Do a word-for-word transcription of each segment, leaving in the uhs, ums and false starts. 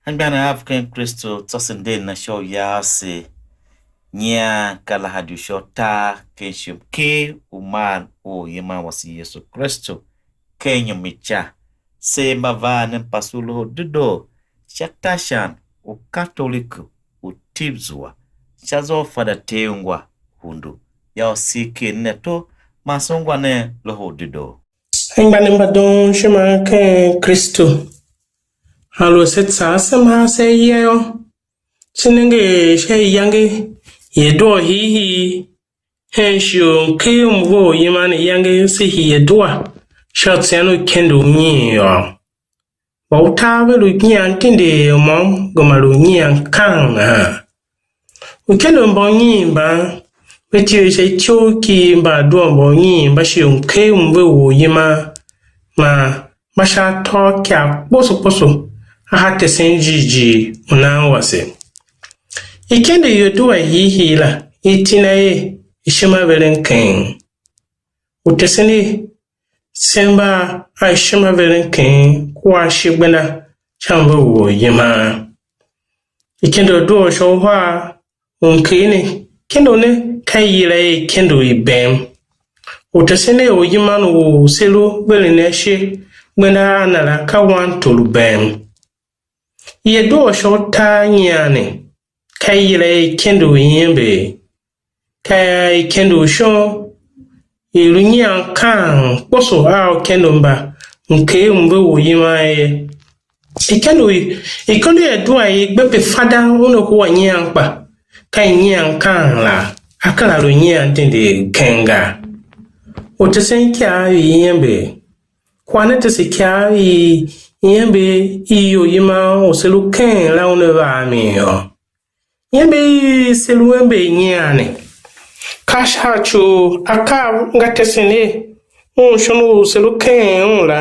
Anmgbianev av ken Kristu, tsô se nder na sha u ya ase. Nyian ka Lahadi u sha utar ken shighe u ker u mar u Oryiman wase Yesu Kristu ken inyom i ca. Se mba van ne mpase u Loho u Dedoo sha tashan u Katoliki u Tibzua, sha zwa u Fada Ter ungwa Hundu. Ya u sii ker nen ato, man se ungwa nen Loho u Dedoo. Anmgbianev mba doon ishima ken Kristu, aluer se tsa asema ase ayia yô, se nenge sha iyange i adua hiihii hen shighe u mker u mve u Oryiman, iyange se hii adua sha utsyan u ikende u nyiin yô. Mba utar ve lu nyian tindi er môm, gema lu nyian kaan nahan. Ikende mba unyiin mban, ve tile sha ityough ki mbaadua mba unyiin mba shi mker u mve u Oryiman, man mba sha atôatyav kposo kposo, a ha tesen jighjigh u nan wase. Ikende i adua hiihii la, i iti na er Ishimaveren Keng. U tesen i se mba a Ishimaveren Keng kua ashe gbenda sha mve u Oryiman. Ikende u doo sha uhar u mker ne, ikende ne ka i yila er ikende i bem. U tesen er Oryiman u se lu veren ashe gbenda a na la ka wantor u bem. I doo sha utar nyian ne, ka i yila er ikende u iember. Ka ikende u shon i lu nyian kaan kposo a ikende mba mker mve u Oryiman ye. Ikende u, ikende i adua i gbe pe Fada una hua nyian kpa, ka i nyian kaan la, a kera lu nyian tindi keng ga. U tesen ikyav i iember, kwagh ne tese ikyav i iember i Oryiman u se lu ken la una va a mi yô. Iember i se lu ember nyian ne, ka sha ci u akaa nga tesen er un shon u se lu ken un la,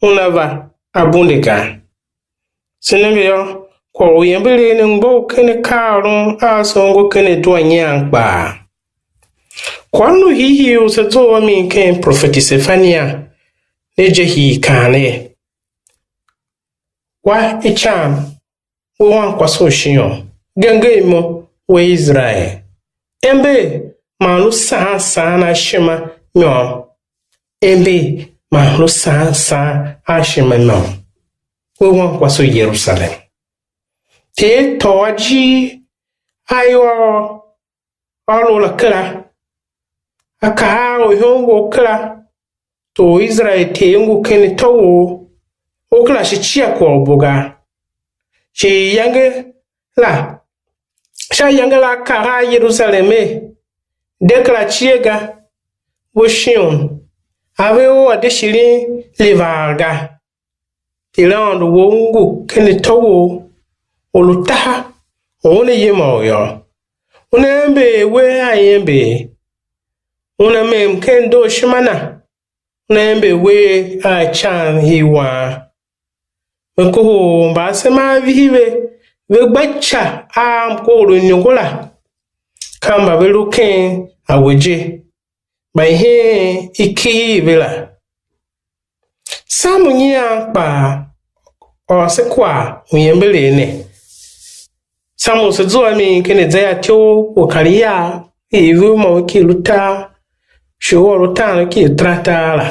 una va a bunde ga. Se nenge yô, kwagh u iemberegh ne mgbo u ken akaaôron a se ongo ken adua nyian kpaa. Kwagh u hiihii u se zough a mi ken profeti Sefania ne je hii kaan er: Wa ican, we wankwase u Shion, genger imo, we Iserael. Ember man lu saan saan a ishima môm. Ember man lu saan saan a ishima môm, we wankwase u Yerusalem. Ter tôô ajiir a i ôr ôron la kera, a kaa a orihom wou kera, tor u Iserael Ter ngu ken atô wou, u kera shi cia kwagh u bo ga. Shi iyange la, sha iyange la, a kaa a Yerusalem er: De kera cie ga, we Shion, ave u a de shirin livar ga. Ter Aôndo wou ngu ken atô wou, u lu taha, u una yima u yô. Una ember we a iember, una mem ken dooshima na, una ember we a ican i wan. Me kohol mbasema vihi ve, ve gba ica a mkohol u iniongo la, ka mba ve lu ken a we je, mba i heen i kighir ve la. Samu nyian kpaa ôr se kwagh u iemberegh ne. Samu se zua mi ken Isaya ityough u kar iyav, i ivur mo ki lu tar, shi u ôr utaan ki u taratar la.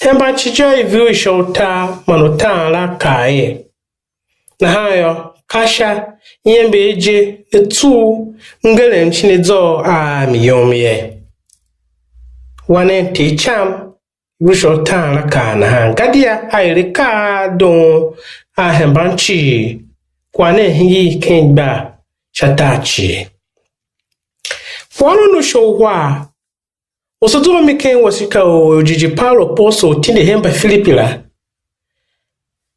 Hemban ci je i ivur i sha utar man utaan la kaa er: Nahan yô, ka sha iember je ne tsuugh, ngerem shin azôgh a mi yom ye. Wa nen Ter icam, i lu sha utaan la kaa nahan, gadia a er akaa a doon a hemban cii, kwagh ne a̱ hingir ken igbar sha tar cii. Kwagh u sha uhar u se zua mi ken wasika u jighjigh Paulu apostol tindi hen Mbafilipi la,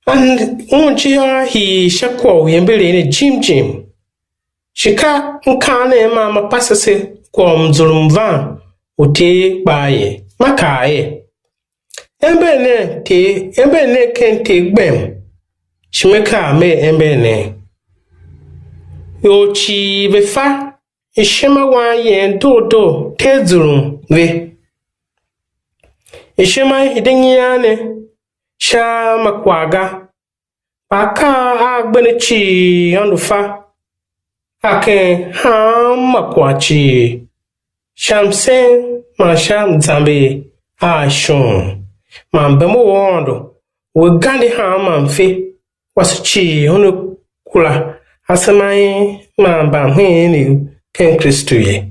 un icigh a hii sha kwagh u iemberegh ne jim jim. Shi ka mkaanem ma ma pase se kwagh u mzurmvan u Ter kpaa ye, ma kaa er: Ember nen Ter, ember nen ken Ter gbem, shi me kaa mer: Ember nen. Ior cii ve fa ishima wan yen doo doo, Ter zurum ve. Ishima i de nyian ne sha ma kwagh ga, Kpa akaa a agbe ne cii Aôndo fa a ken hanma kwagh cii, sha msen man sha mzamber a shon, man bem u Aôndo u a gande hanma mfe wase cii una kura asema i man mbamheenv ken Kristu ye.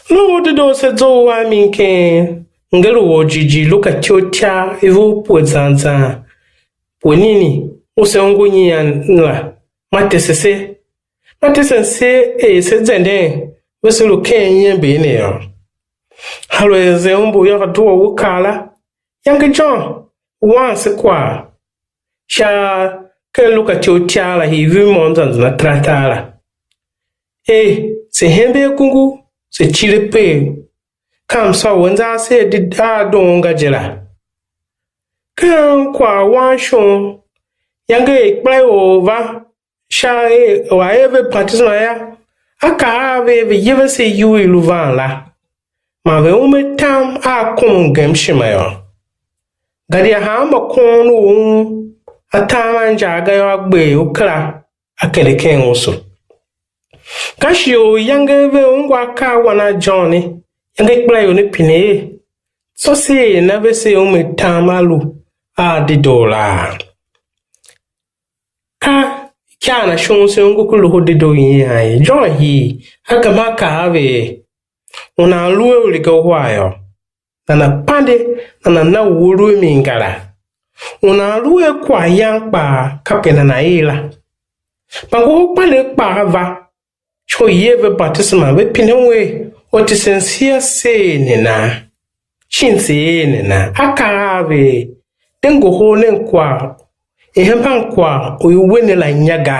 Loho u dedoo se zough a mi ken ngeren u orjighjigh Luka ityough ityav, ivur pue zan zan pue nini u se ongo nyian la, ma tese se, ma tesen se er se zenden ve se lu ken iember ne yô. Aluer se umbur yô, ka due u kaa la, yange John, wan se kwagh sha ken Luka ityough ityav la, hii vivi môm zan zan ataratar la, er se hembe akungu, se cire pev, ka msô u a za ase a di-, a doon ga je la. Ken kwagh wan shon, yange er ikpelaior va sha er u a er ve batisema yô, a kaa a ve er ve ye vese iyugh i lu van la, man ve ume tam a kom u mgemshima yô. Gadia hanma kon u un a tam a injar ga yô, a gber u kera a kende ken usu. Ka shighe u yange ve ungwa akaa wan a John ne, yange ikpelaior ne pine er, tsô se er na ve se ume tam a lu a dedoo laa? Ka ikyaa na shon se ongo ku Loho Dedoo nyian ye. John hii, a gema a kaa a ve er, u nan lu a u riga uhar yô, nana pande, nana na u a lu a mi ngara. U nan lu a kwaghyan kpaa, kape nana er la. Kpa ngohol kpandegh kpaa va, sha u ye ve batisema, ve pine un er, ortesen se a se er nena? Shin se er nena? A kaa a ve er, de ngohol nen kwagh, i hemban kwagh u i we ne la inya ga.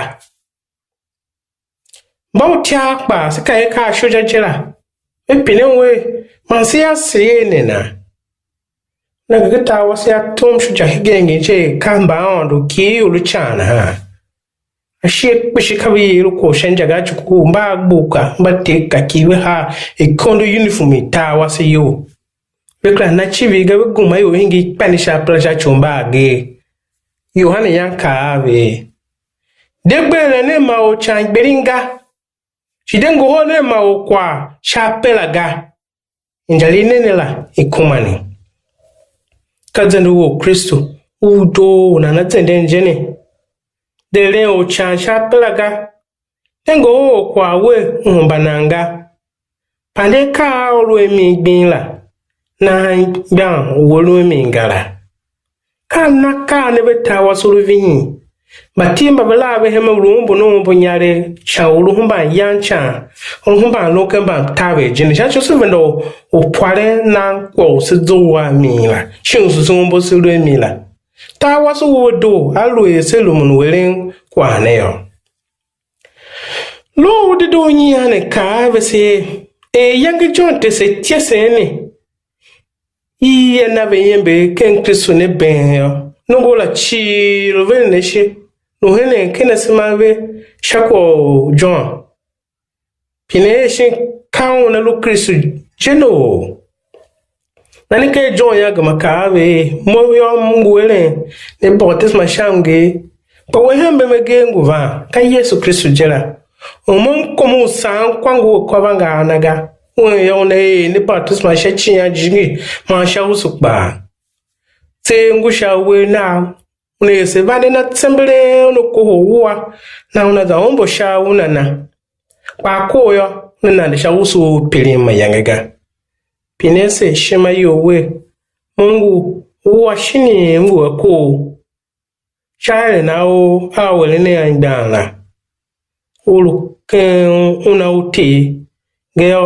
Mbautyav kpaa, se ka er ka a sho je la, ve pine un er, man se a se er nena? Nenge ken tar wase a tom sha hegen je er ka mbaaôndo kighir ior ican nahan. Ashighe kpishi ka ve yer u kwagh sha inja ga, a cuku mba a gbuka, mba te kaki ve haa ikondo uniform i tar wase iyol. Ve kera na icivir ga, ve gema ior hingir ikpande sha apera sha ci u mba agee. Yohane yan kaa a ve er, de gbe eren nen ma or ican gbilin ga, shi de ngohol nen ma or kwagh sha apera ga. Inja i ne ne la i kuma ne. Ka zende u Orkristu u doo u nana zenden je ne. De eren or ican sha apera ga, de ngohol or kwagh wer u hemba nan ga. Pande akaa a u lu a mi gbing la, nahan igban u a lu a mi ga la. Ka na kaa ne ve tar wase u lu vihin. Mbativ mba ve lar ve hemen, lu umbur ne umbur inyaregh, sha u lu hemban yan ican, u lu hemban lun ken mbamtaver je ne. Sha ci u se venda u, u pwaren nan kwagh u se zough a mi la, shin u se umbur se lu a mi la. Tar wase u a doo, aluer se lumun u eren kwagh ne yô. Loho u dedoo nyian ne kaa a vese er, er iyange John tese ityesen ne, i a na ve iember ken Kristu ne been yô, nongo la cii lu veren ashe, lu henen ken asema a ve sha kwagh u John. Pine er shin ka una lu Kristu je noo? Nahan ken John yô, gema kaa a ve er, mo yô, m ngu eren ne batisema sha mnger, kpa we hen mbem agee ngu van, ka Yesu Kristu je la. U mo m kom u saan kwa ngu a kwa va nga a na ga, un yô, una er ne batisema sha icighan jijingi man sha usu kpaa. Tseegh ngu sha uwegh nav, una er se vande na tsembelee, una kohol wua, nahan una za umbur sha una na. Kpa a kor yô, una nande sha usu u pirin mayange ga. Pine se ishima you wer, mo ngu wua shinii m ngu a kor, sha eren a ou a u eren a anmgbian la. U lu ken una u Ter, gadia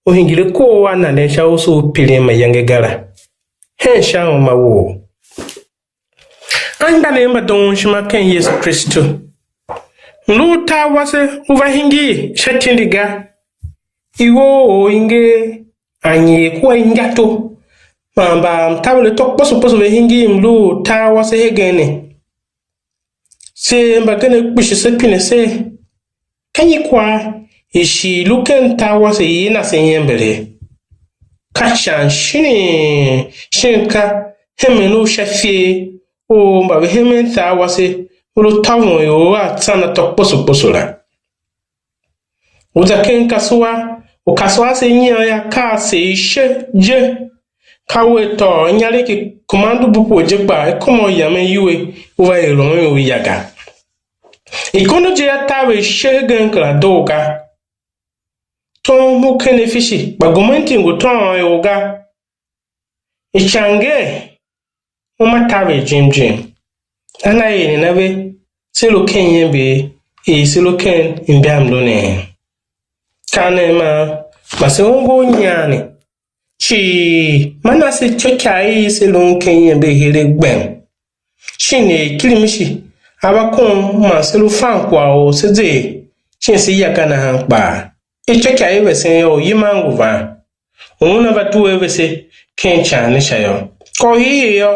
u hingir a kor a nanden sha usu u pirin mayange ga la, hen sha uma wou. Anmgbianev mba doon ishima ken Yesu Kristu, mlu u tar wase u va hingir sha tindi ga, iwor or i nger anyier kua ingato, man mbamtaver atô kposo kposo ve hingir mlu u tar wase hegen ne. Se mbagenev kpishi se pine ser, ka nyi kwagh i shi lu ken tar wase i na se iember ye? Ka shan shinii, shin ka hemen u sha ifer u mba ve hemen tar wase, ve lu tôvon ior a tsan atô kposo kposo la. U za ken kasua, u kasua ase nyian yô, ka ase ishe je. Ka ua tôô inyaregh ki kumandu bupu je kpaa, i kômô yamen iwe, u va er u ya ga. Ikondo je a taver ishe hegen kera doo ga. Tom u ken Efisi, kpa gomenti ngu tôôn ior ga. Ican nger, uma taver jim jim. Ana er nena ve, se lu ken iember i se lu ken imbiamlo ne? Ka ne man, ma se ungwa u nyian ne cii, man ase ityôkyaa i se lun ken iember heregh gbem. Shin er Kirimishi a va kon man se lu fan kwagh u se zer, shin se ya ga nahan kpaa, ityôkyaa i vesen yô, u yiman ngu van, u una va due vese ken ican ne sha yô. Kwagh u hiihii yô,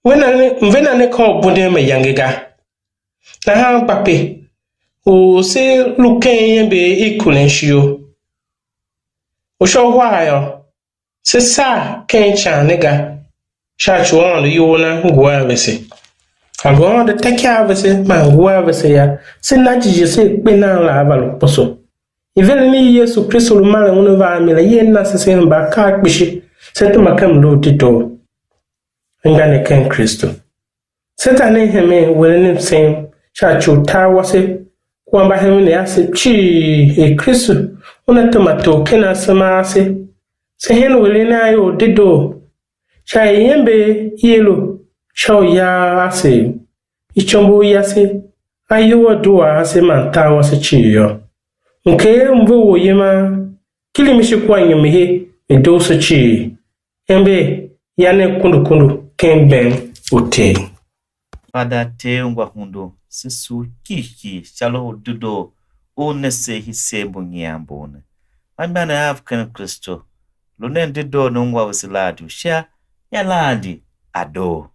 ve na ne, ve na ne ka u bunden mayange ga. Nahan kpa pe u se lu ken iember i kuren ishiou. U sha uhar yô, se saa ken ican ne ga, sha ci u Aôndo iyol na ngu a vese. A lu Aôndo takia a vese man ngu a vese yô, se na jighjigh se kpe nan la a va lu kposo. Iveren i Yesu Kristu lu maren un a va a mi la, ye na se se hemba akaa kpishi, se tema ken mlu u dedoo. Anmgbianev ken Kristu, se za nen hemen u eren msen sha ci u tar wase kua mbahemenev ase cii, er Kristu una tema tor ken asema ase, se hen u eren a ior dedoo, sha er iember i lu sha u yar ase, ityombo u yase, ayou a dua ase man tar wase cii yô. Mker m ve u yiman, Kirimishi kua nyimu he, ve̱ doo se cii. Ember, ya nen kundu kundu ken gbem u Ter. Fada Ter ungwa hundu, se sugh kii kii sha Loho u Dedoo u ne se hii se mbu nyian mbu ne. Anmgbianev av ken Kristu, lu nen dedoo ne ungwa vese la a doo sha, ya la andi a doo.